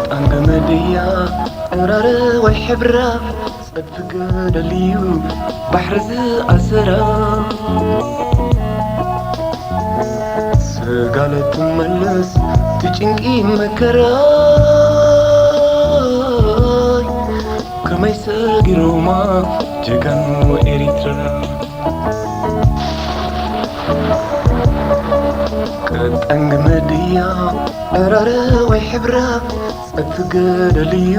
ጣንገመድያ ዕራረ ወይ ሕብራ ጸድፊ ገደልዩ ባሕሪ ዝኣሰራ ስጋለ ትመልስ ትጭንቂ መከራይ ከመይ ሰጊሮማ ጀጋኑ ኤሪትራ ቀጠንግ መድያ ዕራረ ወይ ሕብራ ጸድፊ ገደልዩ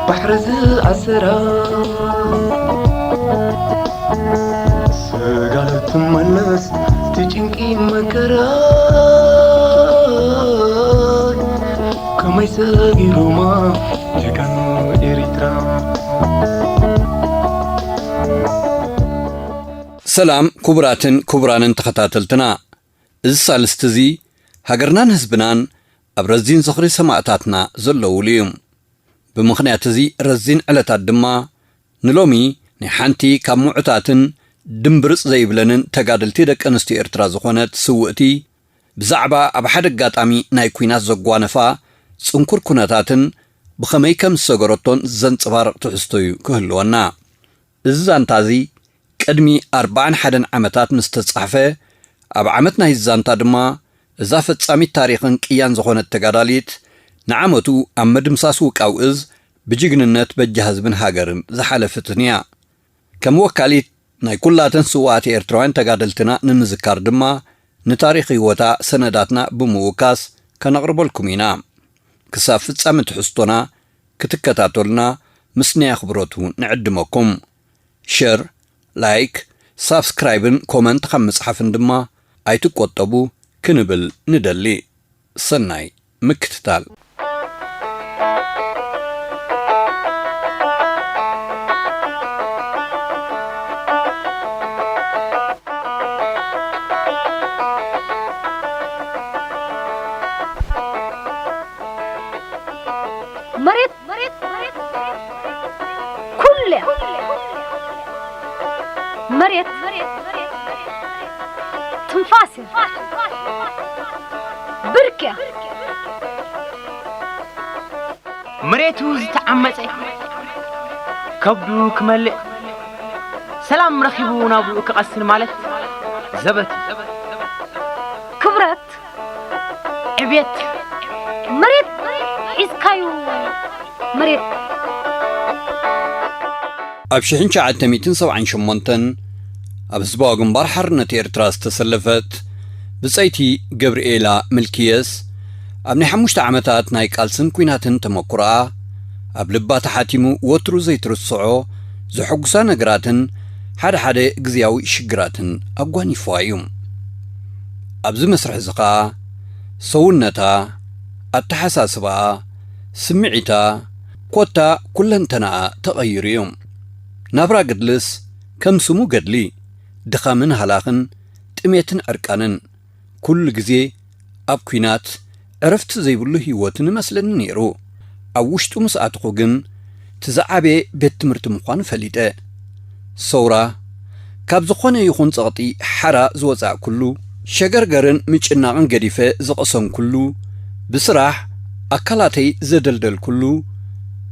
ባሕሪ ዝኣሰራ ስጋለ ትመልስ ትጭንቂ መከራ ከመይ ሰጊሮማ ጀጋኑ ኤሪትራ ሰላም ክቡራትን ክቡራንን ተኸታተልትና፣ እዚ ሳልስቲ እዚ ሃገርናን ህዝብናን ኣብ ረዚን ዝኽሪ ሰማእታትና ዘለውሉ እዩ። ብምኽንያት እዚ ረዚን ዕለታት ድማ ንሎሚ ናይ ሓንቲ ካብ ምዑታትን ድምብርጽ ዘይብለንን ተጋደልቲ ደቂ ኣንስትዮ ኤርትራ ዝኾነት ስውእቲ ብዛዕባ ኣብ ሓደ ኣጋጣሚ ናይ ኲናት ዘጓነፋ ጽንኩር ኩነታትን ብኸመይ ከም ዝሰገረቶን ዘንጸባርቕ ትሕዝቶ እዩ ክህልወና። እዚ ዛንታ እዚ ቅድሚ ኣርብዓን ሓደን ዓመታት ምስ ተጻሕፈ፣ ኣብ ዓመት ናይ ዛንታ ድማ እዛ ፈጻሚት ታሪኽን ቅያን ዝኾነት ተጋዳሊት ንዓመቱ ኣብ ምድምሳስ ውቃው እዝ ብጅግንነት በጃ ህዝብን ሃገርን ዝሓለፈትን እያ። ከም ወካሊት ናይ ኩላተን ስውኣት ኤርትራውያን ተጋደልትና ንምዝካር ድማ ንታሪኽ ህይወታ ሰነዳትና ብምውካስ ከነቕርበልኩም ኢና። ክሳብ ፍጻመ ትሕዝቶና ክትከታተሉና ምስናይ ኣኽብሮቱ ንዕድመኩም። ሸር፣ ላይክ፣ ሳብስክራይብን ኮመንት ካብ ምጽሓፍን ድማ ኣይትቆጠቡ ክንብል ንደሊ። ሰናይ ምክትታል። መሬት ኩለ መሬት ትንፋስ ብርክ መሬቱ ዝተዓመጸ ከብዱ ክመልእ ሰላም ረኺቡ ናብኡ ክቐስን ማለት ዘበት እዩ። ክብረት ዕብየት መሬት ሒዝካዩ መሬት ኣብ ሽሕን ትሽዓተ ሚእትን ሰብዓን ሸሞንተን ኣብ ህዝባዊ ግንባር ሓርነት ኤርትራ ዝተሰለፈት ብጸይቲ ገብርኤላ ምልክየስ ኣብ ናይ ሓሙሽተ ዓመታት ናይ ቃልስን ኲናትን ተመኩሮኣ ኣብ ልባ ተሓቲሙ ወትሩ ዘይትርስዖ ዘሐጉሳ ነገራትን ሓደ ሓደ ግዝያዊ ሽግራትን ኣጓኒፍዋ እዩ። ኣብዚ መስርሕ እዚ ኸኣ ሰውነታ፣ ኣተሓሳስባኣ፣ ስምዒታ፣ ኮታ ኩለንተናኣ ተቐይሩ እዩ። ናብራ ገድልስ ከም ስሙ ገድሊ፣ ድኻምን ሃላኽን፣ ጥሜትን ዕርቃንን፣ ኩሉ ግዜ ኣብ ኲናት፣ ዕረፍቲ ዘይብሉ ህይወትን እመስለኒ ነይሩ። ኣብ ውሽጡ ምስ ኣተኹ ግን፣ እቲ ዝዓበየ ቤት ትምህርቲ ምዃኑ ፈሊጠ። ሰውራ፣ ካብ ዝኾነ ይኹን ጸቕጢ ሓራ ዝወጻእኩሉ፣ ሸገርገርን ምጭናቕን ገዲፈ ዝቐሰንኩሉ፣ ብስራሕ ኣካላተይ ዘደልደልኩሉ፣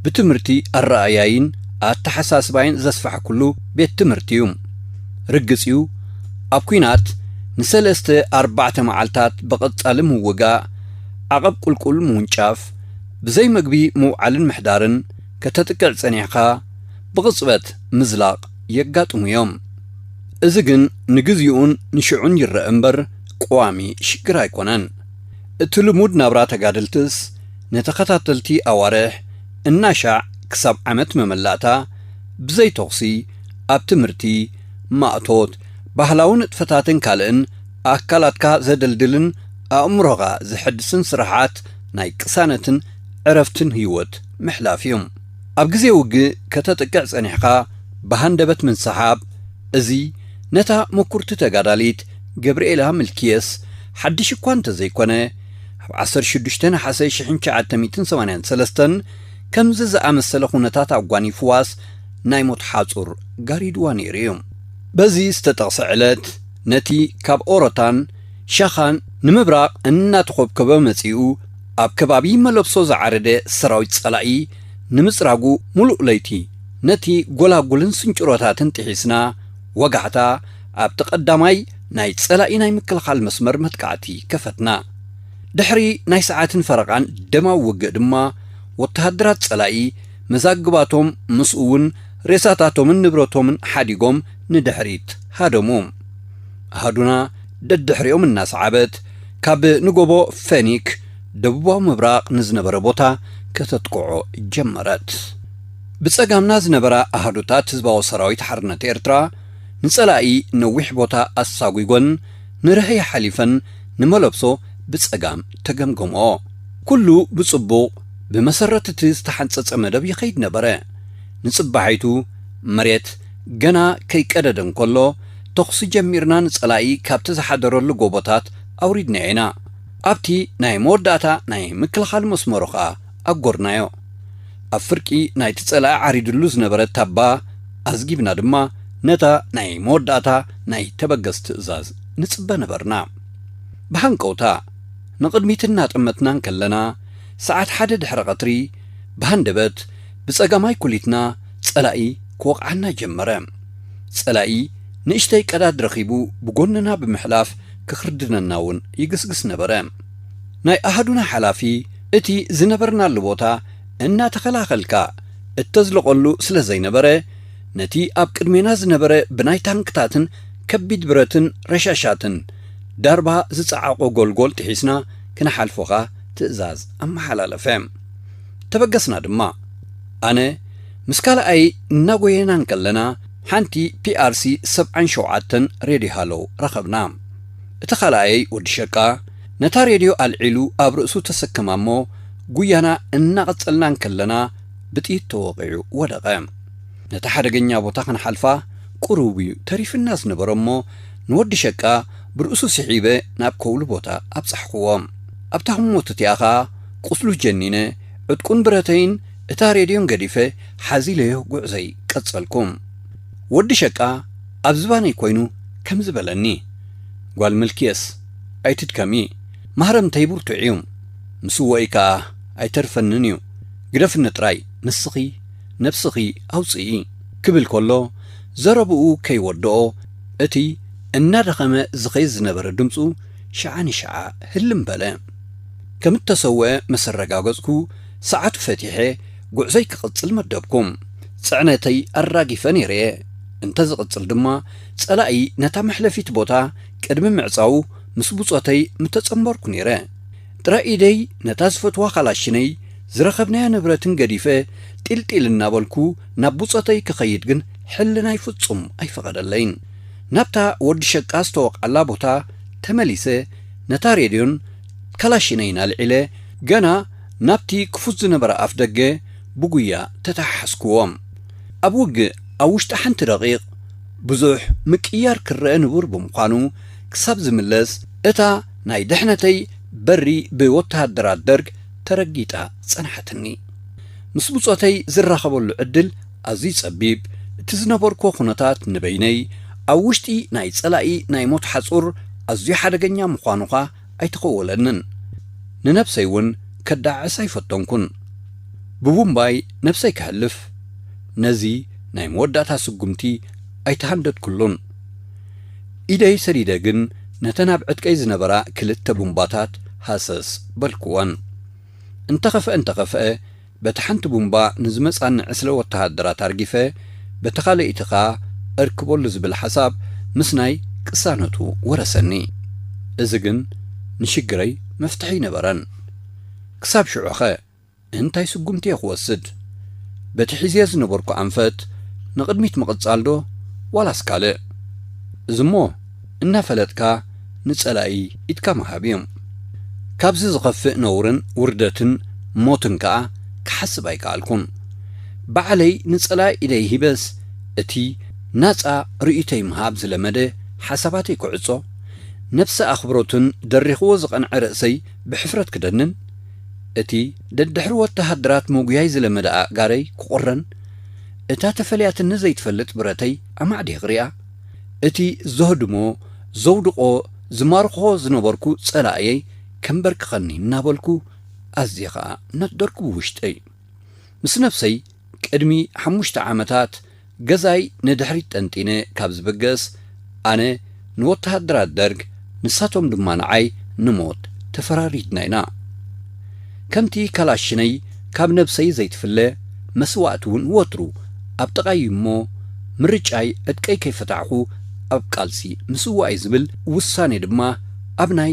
ብትምህርቲ ኣረኣእያይን ኣተሓሳስባይን ዘስፋሕኩሉ ቤት ትምህርቲ እዩ። ርግጽ እዩ፣ ኣብ ኲናት ንሰለስተ ኣርባዕተ መዓልታት ብቐጻሊ ምውጋእ፣ ዓቐብ ቁልቁል ምውንጫፍ፣ ብዘይ መግቢ ምውዓልን ምሕዳርን፣ ከተጥቅዕ ጸኒሕካ፣ ብቕጽበት ምዝላቕ የጋጥሙ እዮም። እዚ ግን ንግዚኡን ንሽዑን ይረአ እምበር ቀዋሚ ሽግር ኣይኮነን። እቲ ልሙድ ናብራ ተጋደልትስ ንተኸታተልቲ ኣዋርሕ እናሻዕ ክሳብ ዓመት መመላእታ ብዘይ ተኹሲ ኣብ ትምህርቲ፣ ማእቶት፣ ባህላዊ ንጥፈታትን ካልእን ኣካላትካ ዘደልድልን ኣእምሮኻ ዘሐድስን ስራሓት ናይ ቅሳነትን ዕረፍትን ህይወት ምሕላፍ እዩ። ኣብ ግዜ ውግእ ከተጥቅዕ ጸኒሕካ ብሃንደበት ምንስሓብ፣ እዚ ነታ ምኩርቲ ተጋዳሊት ገብርኤላ ምልክየስ ሓድሽ እኳ እንተዘይኮነ፣ ኣብ ዓሰርተ ሽዱሽተ ነሓሰ ሽሕን ትሽዓተ ሚእትን ሰማንያን ሰለስተን ከምዚ ዝኣመሰለ ኩነታት ኣጓኒፍዋስ ናይ ሞት ሓጹር ጋሪድዋ ነይሩ እዩ። በዚ ዝተጠቕሰ ዕለት ነቲ ካብ ኦሮታን ሻኻን ንምብራቕ እናተኾብከበ መጺኡ ኣብ ከባቢ መለብሶ ዝዓረደ ሰራዊት ጸላኢ ንምጽራጉ፣ ምሉእ ለይቲ ነቲ ጎላጉልን ስንጭሮታትን ጥሒስና፣ ወጋሕታ ኣብቲ ቀዳማይ ናይ ጸላኢ ናይ ምክልኻል መስመር መጥቃዕቲ ከፈትና። ድሕሪ ናይ ሰዓትን ፈረቓን ደማዊ ውግእ ድማ፣ ወተሃደራት ጸላኢ መዛግባቶም፣ ምስኡ እውን ሬሳታቶምን ንብረቶምን ሓዲጎም ንድሕሪት ሃደሙ። ኣሃዱና ደድሕሪኦም እናሰዓበት፣ ካብ ንጎቦ ፈኒክ ደቡባዊ ምብራቕ ንዝነበረ ቦታ ከተጥቅዖ ጀመረት። ብጸጋምና ዝነበራ ኣሃዱታት ህዝባዊ ሰራዊት ሓርነት ኤርትራ ንጸላኢ ነዊሕ ቦታ ኣሳጒጎን ንርህይ ሓሊፈን ንመለብሶ ብጸጋም ተገምገምኦ። ኩሉ ብጽቡቕ ብመሰረት እቲ ዝተሓንጸጸ መደብ ይኸይድ ነበረ። ንጽባሒቱ መሬት ገና ከይቀደደ እንከሎ፣ ተኹሲ ጀሚርና ንጸላኢ ካብቲ ዝሓደረሉ ጎቦታት ኣውሪድናዮ ኢና። ኣብቲ ናይ መወዳእታ ናይ ምክልኻል መስመሩ ኸኣ ኣጎርናዮ። ኣብ ፍርቂ ናይቲ ጸላኢ ዓሪድሉ ዝነበረ ታባ ኣዝጊብና ድማ ነታ ናይ መወዳእታ ናይ ተበገስ ትእዛዝ ንጽበ ነበርና። ብሃንቀውታ ንቕድሚት እናጠመትና እንከለና፣ ሰዓት ሓደ ድሕሪ ቀትሪ ብሃንደበት ብጸጋማይ ኩሊትና ጸላኢ ክወቕዓና ጀመረ። ጸላኢ ንእሽተይ ቀዳድ ረኺቡ ብጎንና ብምሕላፍ ክኽርድነና እውን ይግስግስ ነበረ። ናይ ኣሃዱና ሓላፊ እቲ ዝነበርናሉ ቦታ እናተኸላኸልካ እተዝልቐሉ ስለ ዘይነበረ፣ ነቲ ኣብ ቅድሜና ዝነበረ ብናይ ታንክታትን ከቢድ ብረትን ረሻሻትን ዳርባ ዝጸዓቖ ጎልጎል ጥሒስና ክንሓልፎኻ ትእዛዝ ኣመሓላለፈ። ተበገስና ድማ። ኣነ ምስ ካልኣይ እናጎየና እንከለና፣ ሓንቲ ፒ ኣር ሲ ሰብዓን ሸውዓተን ሬድዮ ሃሎ ረኸብና። እቲ ካልኣየይ ወዲ ሸቃ ነታ ሬድዮ ኣልዒሉ ኣብ ርእሱ ተሰከማ እሞ፣ ጉያና እናቐጸልና እንከለና ብጥይት ተወቒዑ ወደቐ። ነታ ሓደገኛ ቦታ ክንሓልፋ ቁሩብ እዩ ተሪፍና ዝነበረ እሞ፣ ንወዲ ሸቃ ብርእሱ ስሒበ ናብ ከውሊ ቦታ ኣብጻሕክዎ። ኣብታ ህሞት እቲኣ ኸኣ ቁስሉ ጀኒነ፣ ዕጥቁን ብረተይን እታ ሬድዮን ገዲፈ ሓዚለዮ ጉዕዘይ ቀጸልኩ። ወዲ ሸቃ ኣብ ዝባነይ ኮይኑ ከምዚ በለኒ፣ "ጓል ምልክየስ፣ ኣይትድከሚ፣ ማህረምተይ ብርቱዕ እዩ። ምስ እወኢ ከኣ ኣይተርፈንን እዩ። ግደፍኒ ጥራይ፣ ንስኺ ነብስኺ ኣውጽኢ" ክብል ከሎ፣ ዘረብኡ ከይወድኦ፣ እቲ እናደኸመ ዝኸይድ ዝነበረ ድምጹ ሽዓ ንሽዓ ህልም በለ። ከም እተሰውአ ምስ ኣረጋገጽኩ፣ ሰዓቱ ፈቲሐ ጉዕዞይ ክቕጽል መደብኩ። ጽዕነተይ ኣራጊፈ ነይረ እየ። እንተ ዝቕጽል ድማ፣ ጸላኢ ነታ መሕለፊት ቦታ ቅድሚ ምዕጻዉ ምስ ብጾተይ ምተጸንበርኩ ነይረ። ጥራይ ኢደይ ነታ ዝፈትዋ ካላሽነይ ዝረኸብናያ ንብረትን ገዲፈ፣ ጢልጢል እናበልኩ ናብ ብጾተይ ክኸይድ ግን ሕልናይ ፍጹም ኣይፈቐደለይን። ናብታ ወዲ ሸቃ ዝተወቕዓላ ቦታ ተመሊሰ፣ ነታ ሬድዮን ካላሽነይን ኣልዒለ፣ ገና ናብቲ ክፉት ዝነበረ ኣፍ ደገ ብጉያ ተተሓሓዝክዎ። ኣብ ውግእ ኣብ ውሽጢ ሓንቲ ደቂቕ ብዙሕ ምቅይያር ክረአ ንቡር ብምዃኑ፣ ክሳብ ዝምለስ እታ ናይ ድሕነተይ በሪ ብወተሃደራት ደርግ ተረጊጣ ጸንሓትኒ። ምስ ብጾተይ ዝራኸበሉ ዕድል ኣዝዩ ጸቢብ፣ እቲ ዝነበርኩዎ ኩነታት ንበይነይ ኣብ ውሽጢ ናይ ጸላኢ ናይ ሞት ሓጹር ኣዝዩ ሓደገኛ ምዃኑኻ ኣይተኸወለንን። ንነብሰይ እውን ከዳዕስ ኣይፈተንኩን። ብቡምባይ ነብሰይ ከሕልፍ፣ ነዚ ናይ መወዳእታ ስጉምቲ ኣይተሃንደድኩሉን። ኢደይ ሰዲደ ግን ነተን ኣብ ዕጥቀይ ዝነበራ ክልተ ቡምባታት ሃሰስ በልክወን። እንተኸፍአ እንተኸፍአ፣ በቲ ሓንቲ ቡምባ ንዝመጻኒ ዕስለ ወተሃደራት ኣርጊፈ፣ በቲ ካልኣይቲ ኸኣ እርክበሉ ዝብል ሓሳብ ምስናይ ቅሳነቱ ወረሰኒ። እዚ ግን ንሽግረይ መፍትሒ ኣይነበረን። ክሳብ ሽዑኸ እንታይ ስጉምቲ እየ ክወስድ? በቲ ሒዝየ ዝነበርኩ ኣንፈት ንቕድሚት ምቕጻል ዶ ዋላስ ካልእ? እዚ እሞ እናፈለጥካ ንጸላኢ ኢድካ ምሃብ እዩ። ካብዚ ዝኸፍእ ነውርን ውርደትን ሞትን ከኣ ክሓስብ ኣይከኣልኩን። ባዕለይ ንጸላኢ ኢደይ ሂበስ፣ እቲ ናጻ ርእይቶይ ምሃብ ዝለመደ ሓሳባተይ ክዕጾ፣ ነብሰ ኣኽብሮትን ደሪኽዎ ዝቐንዐ ርእሰይ ብሕፍረት ክደንን፣ እቲ ደድሕሪ ወተሃደራት ምጉያይ ዝለመደ ኣእጋረይ ክቑረን፣ እታ ተፈልያትኒ ዘይትፈልጥ ብረተይ ኣማዕዲየ ክሪኣ፣ እቲ ዘህድሞ፣ ዘውድቖ፣ ዝማርኾ ዝነበርኩ ጸላእየይ ከንበርክኸኒ እናበልኩ ኣዝየ ኸኣ ነደርኩ ብውሽጠይ። ምስ ነብሰይ፣ ቅድሚ ሓሙሽተ ዓመታት ገዛይ ንድሕሪት ጠንጢነ ካብ ዝብገስ፣ ኣነ ንወተሃደራት ደርግ፣ ንሳቶም ድማ ንዓይ ንሞት ተፈራሪድና ኢና። ከምቲ ካላሽነይ ካብ ነብሰይ ዘይትፍለ፣ መስዋእቲ እውን ወትሩ ኣብ ጥቓይ እሞ፣ ምርጫይ ዕጥቀይ ከይፈታሕኹ ኣብ ቃልሲ ምስዋእይ ዝብል ውሳኔ ድማ ኣብ ናይ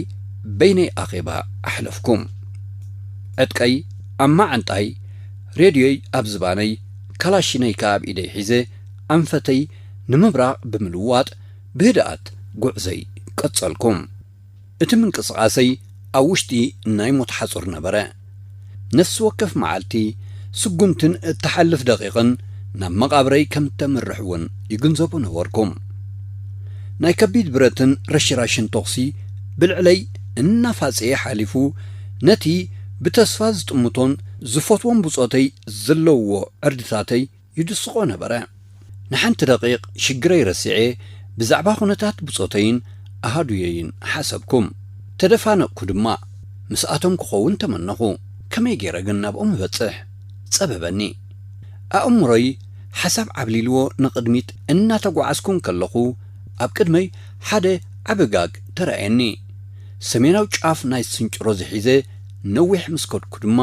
በይነይ ኣኼባ ኣሕለፍኩ። ዕጥቀይ ኣብ መዓንጣይ፣ ሬድዮይ ኣብ ዝባነይ፣ ካላሽነይ ከኣ ኣብ ኢደይ ሒዘ፣ ኣንፈተይ ንምብራቕ ብምልዋጥ ብህድኣት ጉዕዘይ ቀጸልኩ። እቲ ምንቅስቓሰይ ኣብ ውሽጢ ናይ ሞት ሓጹር ነበረ። ነፍሲ ወከፍ መዓልቲ ስጉምትን እትሓልፍ ደቂቕን ናብ መቓብረይ ከም እተምርሕ እውን ይግንዘቦ ነበርኩ። ናይ ከቢድ ብረትን ረሽራሽን ተኹሲ ብልዕለይ እናፋጸየ ሓሊፉ፣ ነቲ ብተስፋ ዝጥምቶን ዝፈትዎን ብጾተይ ዘለውዎ ዕርድታተይ ይድስቖ ነበረ። ንሓንቲ ደቂቕ ሽግረይ ረሲዐ፣ ብዛዕባ ኩነታት ብጾተይን ኣሃዱየይን ሓሰብኩ። ተደፋነቕኩ ድማ። ምስኣቶም ክኸውን ተመነኹ። ከመይ ገይረ ግን ናብኦም እበጽሕ? ጸበበኒ። ኣእምሮይ ሓሳብ ዓብሊልዎ ንቕድሚት እናተጓዓዝኩ እንከለኹ፣ ኣብ ቅድመይ ሓደ ዓቢ ጋግ ተራእየኒ። ሰሜናዊ ጫፍ ናይ ስንጭሮ ዝሒዘ ነዊሕ ምስ ከድኩ ድማ፣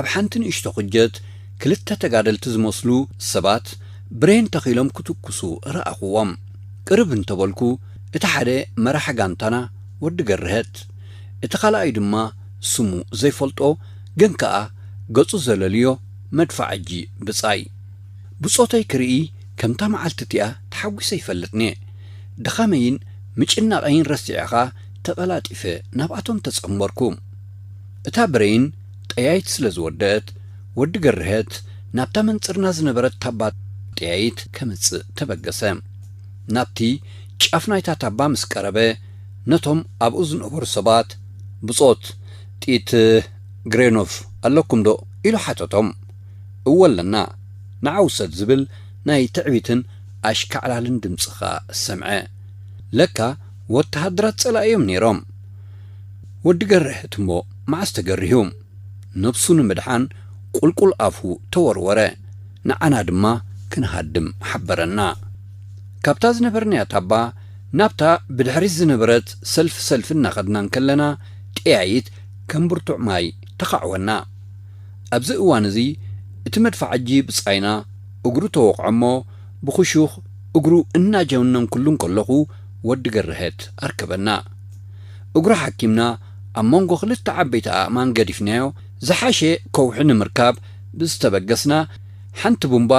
ኣብ ሓንቲ ንእሽቶ ክጀት ክልተ ተጋደልቲ ዝመስሉ ሰባት ብሬን ተኺሎም ክትኩሱ ረኣኹዎም። ቅርብ እንተበልኩ፣ እቲ ሓደ መራሒ ጋንታና ወዲ ገርህት፣ እቲ ካልኣይ ድማ ስሙ ዘይፈልጦ ግን ከኣ ገጹ ዘለልዮ መድፋዕ እጂ ብጻይ። ብጾተይ ክርኢ ከምታ መዓልቲ እቲኣ ተሓጒሰ ይፈልጥኒ። ድኻመይን ምጭናቐይን ረሲዐ ኸኣ ተቐላጢፈ ናብኣቶም ተጸንበርኩ። እታ ብሬን ጠያይት ስለ ዝወደአት፣ ወዲ ገርህት ናብታ መንጽርና ዝነበረት ታባ ጠያይት ከምጽእ ተበገሰ። ናብቲ ጫፍ ናይታ ታባ ምስ ቀረበ፣ ነቶም ኣብኡ ዝነበሩ ሰባት፣ "ብጾት፣ ጥይት ግሬኖቭ ኣለኩም ዶ?" ኢሉ ሓተቶም። "እወ ኣለና፣ ንዓ ውሰድ" ዝብል ናይ ትዕቢትን ኣሽካዕላልን ድምጺ ኸኣ ሰምዐ። ለካ ወተሃደራት ጸላኢ እዮም ነይሮም። ወዲ ገርህት እሞ መዓስ ተገሪሁ? ነብሱ ንምድሓን ቁልቁል ኣፉ ተወርወረ። ንዓና ድማ ክንሃድም ሓበረና። ካብታ ዝነበርናያ ታባ ናብታ ብድሕሪት ዝነበረት ሰልፍ ሰልፍ እናኸድና እንከለና፣ ጠያይት ከም ብርቱዕ ማይ ተኻዕወና። ኣብዚ እዋን እዚ እቲ መድፋዕ እጂ ብጻይና እግሩ ተወቕዖ እሞ፣ ብኽሹኽ እግሩ እናጀነንኩሉ እንከለኹ ወዲ ገርህት ኣርከበና። እግሩ ሓኪምና ኣብ መንጎ ክልተ ዓበይቲ ኣእማን ገዲፍናዮ፣ ዝሓሸ ከውሒ ንምርካብ ብዝተበገስና፣ ሓንቲ ቡምባ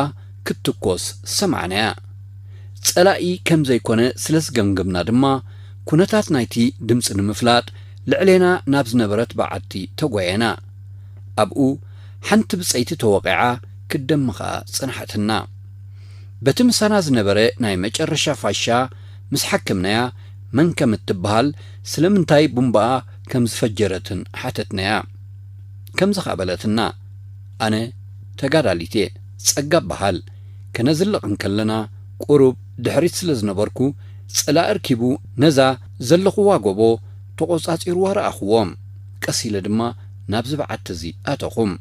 ክትትኮስ ሰማዕናያ። ጸላኢ ከም ዘይኮነ ስለ ዝገምገምና ድማ፣ ኩነታት ናይቲ ድምጺ ንምፍላጥ ልዕሌና ናብ ዝነበረት በዓቲ ተጓየና። ኣብኡ ሓንቲ ብጸይቲ ተወቒዓ ክትደሚ ኸኣ ጸንሓትና። በቲ ምሳና ዝነበረ ናይ መጨረሻ ፋሻ ምስ ሓከምናያ፣ መን ከም እትበሃል፣ ስለምንታይ ቡምባኣ ከም ዝፈጀረትን ሓተትናያ። ከምዚ ኸኣ በለትና፣ ኣነ ተጋዳሊት እየ፣ ጸጋ እበሃል። ከነዝልቕ እንከለና፣ ቁሩብ ድሕሪት ስለ ዝነበርኩ፣ ጸላኢ ኣርኪቡ ነዛ ዘለኹዋ ጎቦ ተቖጻጺርዋ ረኣኹዎም። ቀስ ኢለ ድማ ናብዚ በዓቲ እዚ ኣተኹም።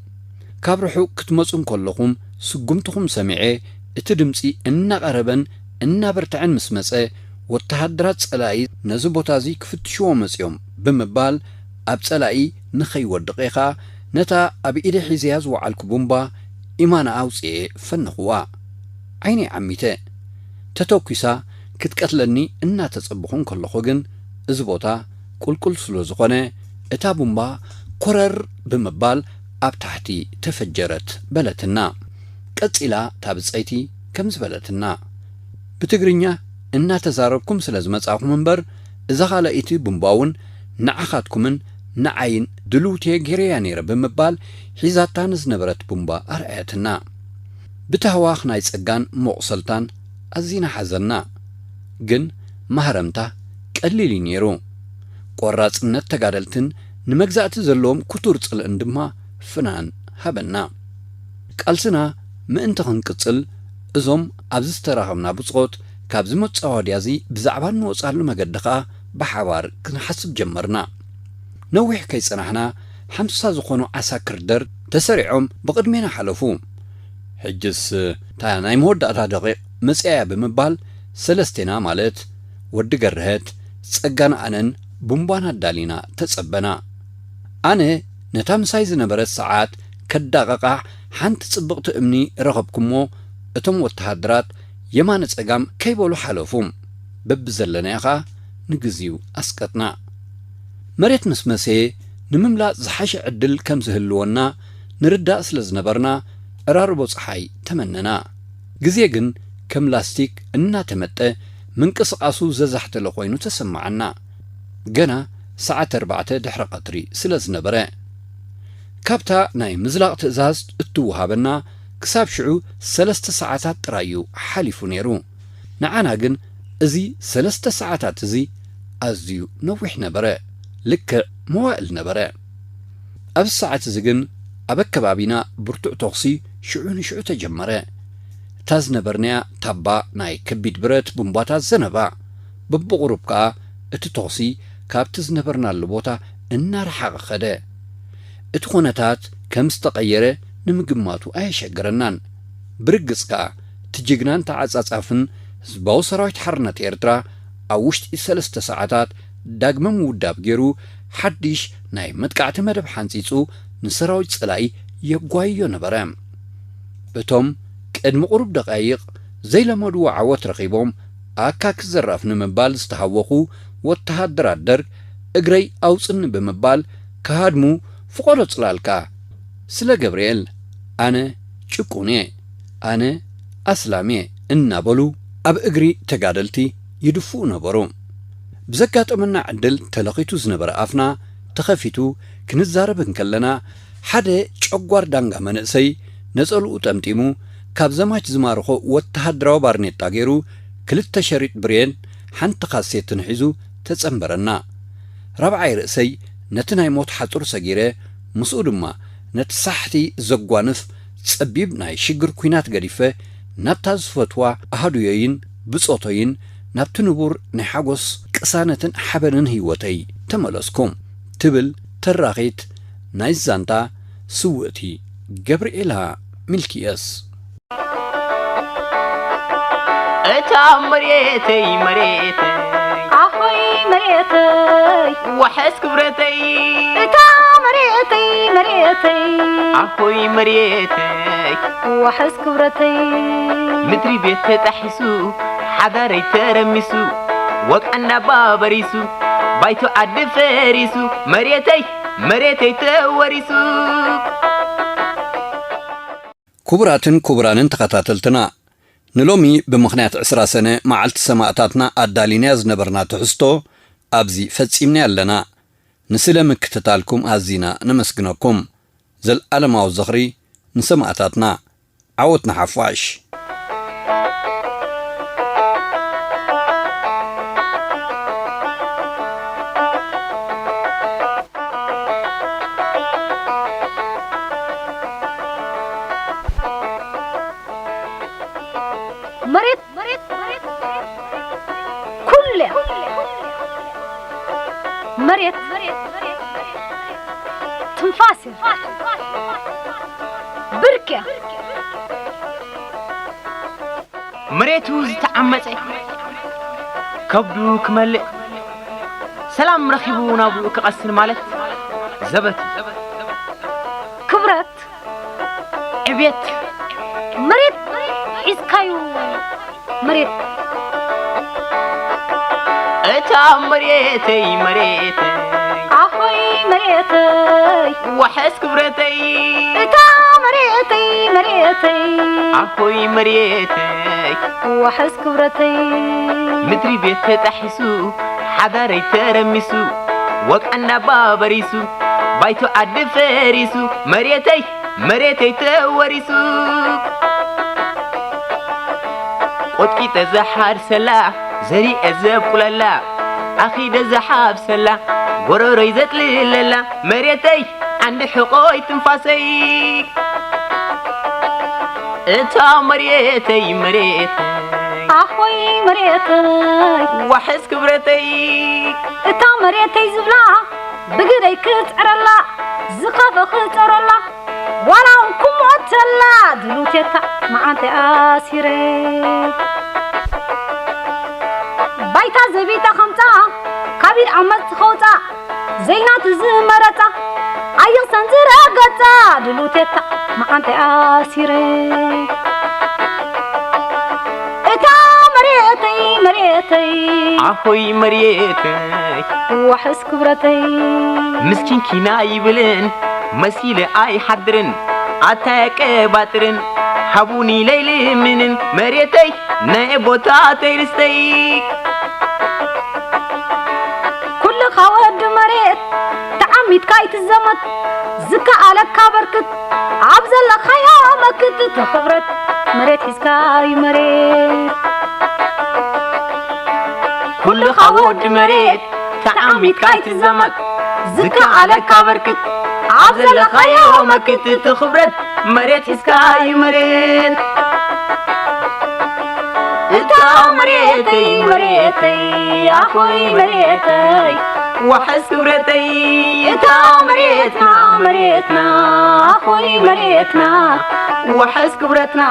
ካብ ርሑቕ ክትመጹ እንከለኹም ስጉምትኹም ሰሚዐ፣ እቲ ድምጺ እናቐረበን እናበርትዐን ምስ መጸ፣ ወተሃደራት ጸላኢ ነዚ ቦታ እዚ ክፍትሽዎ መጺኦም ብምባል ኣብ ጸላኢ ንኸይወድቕ ኢኻ ነታ ኣብ ኢደ ሒዘያ ዝወዓልኩ ቡምባ ኢማና ኣውጽኤ ፈነኹዋ። ዓይነይ ዓሚተ። ተተኲሳ ክትቀትለኒ እናተጸበኹ እንከለኹ ግን፣ እዚ ቦታ ቁልቁል ስለ ዝኾነ፣ እታ ቡምባ ኮረር ብምባል ኣብ ታሕቲ ተፈጀረት በለትና። ቀጺላ እታ ብጸይቲ ከምዚ በለትና፣ ብትግርኛ እናተዛረብኩም ስለ ዝመጻእኩም እምበር፣ እዛ ካልኣይቲ ቡምባ እውን ንዓኻትኩምን ንዓይን ድልውትየ ገይረያ ነይረ ብምባል ሒዛታ ንዝነበረት ቡምባ ኣርኣየትና። ብታህዋኽ ናይ ጸጋን መቑሰልታን ኣዚና ሓዘንና። ግን ማህረምታ ቀሊል እዩ ነይሩ። ቆራጽነት ተጋደልትን ንመግዛእቲ ዘለዎም ክቱር ጽልእን ድማ ፍናን ሃበና። ቃልስና ምእንቲ ክንቅጽል፣ እዞም ኣብዚ ዝተራኸብና ብጾት ካብዚ መጻወድያ እዚ ብዛዕባ እንወጻሉ መገዲ ኸኣ ብሓባር ክንሓስብ ጀመርና። ነዊሕ ከይጸናሕና፣ ሓምሳ ዝኾኑ ዓሳክር ደርግ ተሰሪዖም ብቕድሜና ሓለፉ። ሕጅስ እታ ናይ መወዳእታ ደቂቕ መጺኣ'ያ ብምባል፣ ሰለስቴና ማለት ወዲ ገርሀት፣ ጸጋን ኣነን ቡምባና ኣዳሊና ተጸበና። ኣነ ነታ ምሳይ ዝነበረት ሰዓት ከዳቕቓ ሓንቲ ጽብቕቲ እምኒ ረኸብኩ'ሞ፣ እቶም ወተሃደራት የማነ ጸጋም ከይበሉ ሓለፉ። በብዘለናዮ ኸኣ ንግዚኡ ኣስቀጥና። መሬት ምስ መሰየ፣ ንምምላጥ ዝሓሸ ዕድል ከም ዝህልወና ንርዳእ ስለ ዝነበርና፣ ዕራርቦ ጸሓይ ተመነና። ግዜ ግን ከም ላስቲክ እናተመጠ ምንቅስቓሱ ዘዛሕተለ ኮይኑ ተሰማዓና። ገና ሰዓት ኣርባዕተ ድሕሪ ቀትሪ ስለ ዝነበረ። ካብታ ናይ ምዝላቕ ትእዛዝ እትወሃበና ክሳብ ሽዑ ሰለስተ ሰዓታት ጥራይ እዩ ሓሊፉ ነይሩ። ንዓና ግን እዚ ሰለስተ ሰዓታት እዚ ኣዝዩ ነዊሕ ነበረ። ልክዕ መዋእል ነበረ። ኣብዚ ሰዓት እዚ ግን ኣብ ኣከባቢና ብርቱዕ ተኹሲ ሽዑ ንሽዑ ተጀመረ። እታ ዝነበርናያ ታባ ናይ ከቢድ ብረት ቡምባታት ዘነባ። በብቑሩብ ከኣ እቲ ተኹሲ ካብቲ ዝነበርናሉ ቦታ እናረሓቐ ኸደ። እቲ ኹነታት ከም ዝተቐየረ ንምግማቱ ኣየሸገረናን። ብርግጽ ከኣ እቲ ጅግናን ተዓጻጻፍን ህዝባዊ ሰራዊት ሓርነት ኤርትራ ኣብ ውሽጢ ሰለስተ ሰዓታት ዳግመ ምውዳብ ገይሩ ሓድሽ ናይ መጥቃዕቲ መደብ ሓንጺጹ ንሰራዊት ጸላኢ የጓይዮ ነበረ። እቶም ቅድሚ ቁሩብ ደቃይቕ ዘይለመድዎ ዓወት ረኺቦም ኣካኪ ዘራፍ ንምባል ዝተሃወኹ ወተሃደራት ደርግ እግረይ ኣውጽኒ ብምባል ክሃድሙ ፍቐዶ ጽላልካ ስለ ገብርኤል ኣነ ጭቁን እየ፣ ኣነ ኣስላም እየ እናበሉ ኣብ እግሪ ተጋደልቲ ይድፍኡ ነበሩ። ብዘጋጠመና ዕድል ተለኺቱ ዝነበረ ኣፍና ተኸፊቱ ክንዛረብ እንከለና፣ ሓደ ጨጓር ዳንጋ መንእሰይ ነጸልኡ ጠምጢሙ፣ ካብ ዘማች ዝማርኾ ወተሃደራዊ ባርኔጣ ገይሩ፣ ክልተ ሸሪጥ ብሬን ሓንቲ ካሴትን ሒዙ ተጸንበረና። ራብዓይ ርእሰይ ነቲ ናይ ሞት ሓጹር ሰጊረ፣ ምስኡ ድማ ነቲ ሳሕቲ ዘጓንፍ ጸቢብ ናይ ሽግር ኲናት ገዲፈ፣ ናብታ ዝፈትዋ ኣሃዱየይን ብጾተይን፣ ናብቲ ንቡር ናይ ሓጎስ ቅሳነትን ሓበንን ህይወተይ ተመለስኩ፣ ትብል ተራኺት ናይ ዛንታ ስውእቲ ገብርኤላ ሚልኪየስ። እታ መሬተይ መሬተይ ኣኾይ መሬተይ ዋሕስ ክብረተይ እታ መሬተይ መሬተይ ኣኾይ መሬተይ ዋሕስ ክብረተይ ምድሪ ቤት ተጣሒሱ ሓዳረይ ተረሚሱ ወቃና ባበሪሱ ባይቶ ዓዲ ፈሪሱ መሬተይ መሬተይ ተወሪሱ። ክቡራትን ክቡራንን ተኸታተልትና፣ ንሎሚ ብምኽንያት ዕስራ ሰነ መዓልቲ ሰማእታትና ኣዳሊናያ ዝነበርና ትሕዝቶ ኣብዚ ፈጺምናያ ኣለና። ንስለ ምክትታልኩም ኣዚና ነመስግነኩም። ዘልኣለማዊ ዝኽሪ ንሰማእታትና። ዓወት ንሓፋሽ። መሬት ኩሉ እያ። መሬት ትንፋስ እያ። ብርክ እያ። መሬቱ ዝተዓመጸ ከብዱ ክመልእ ሰላም ረኺቡ ናብኡ ክቐስን ማለት ዘበት እዩ። ክብረት ዕቤት መሬት ሒዝካዩ መሬት እታ መሬተይ መሬተይ ኣኾይ መሬተይ ዋሕስ ክብረተይ እታ መሬተይ መሬተይ ኣኾይ መሬተይ ዋሕስ ክብረተይ ምድሪ ቤት ተጣሒሱ ሓዳረይ ተረሚሱ ወቃ እንዳባ በሪሱ፣ ባይቶ ዓዲ ፈሪሱ፣ መሬተይ መሬተይ ተወሪሱ። ቆጥቂጠ ዝሓርሰላ፣ ዘሪኤ ዘብቁለላ፣ ኣኺደ ዝሓፍሰላ፣ ጎረሮይ ዘጥልለላ፣ መሬተይ ዓንዲ ሕቖይ ትንፋሰይ። እታ መሬተይ መሬተይ፣ ኣኾይ መሬተይ፣ ዋሕስ ክብረተይ። እታ መሬተይ ዝብላ፣ ብግደይ ክጽዕረላ፣ ዝኸፈ ክጸረላ፣ ዋላ እውን ክሞተላ ድሉቴታ መዓንተ ኣሲረ። ባይታ ዘቢታ ከምጻ፣ ካቢድ ዓመት ትኸውጻ፣ ዘይናቱ ዝመረጻ፣ ኣይኽሰን ዝረገጻ ድሉቴታ መዓንተ ኣሲረ። እታ መሬተይ መሬተይ፣ ኣኾይ መሬተይ፣ ዋሕስ ክብረተይ። ምስኪን ኪና ይብልን፣ መሲለ ኣይሓድርን፣ ኣታ የቀባጥርን፣ ሃቡኒ ለይልምንን፣ መሬተይ ናይ ኣቦታተይ ርስተይ። ኩልኻ ወዲ መሬት፣ ተዓሚትካ ኣይትዘመት፣ ዝከኣለካ በርክት፣ ኣብ ዘለኻዮ መክት፣ እቲ ክብረት መሬት ሒዝካ እዩ መሬት። ኩልኻ ወዲ መሬት፣ ተዓሚትካ ኣይትዘመት፣ ዝከኣለካ በርክት፣ ኣብ ዘለኻዮ መክት፣ እቲ ክብረት መሬት ሒዝካ እዩ መሬት። እታ መሬተይ መሬተይ፣ ኣኾይ መሬተይ፣ ዋሕስ ክብረተይ። እታ መሬትና መሬትና፣ ኣኾይ መሬትና፣ ዋሕስ ክብረትና።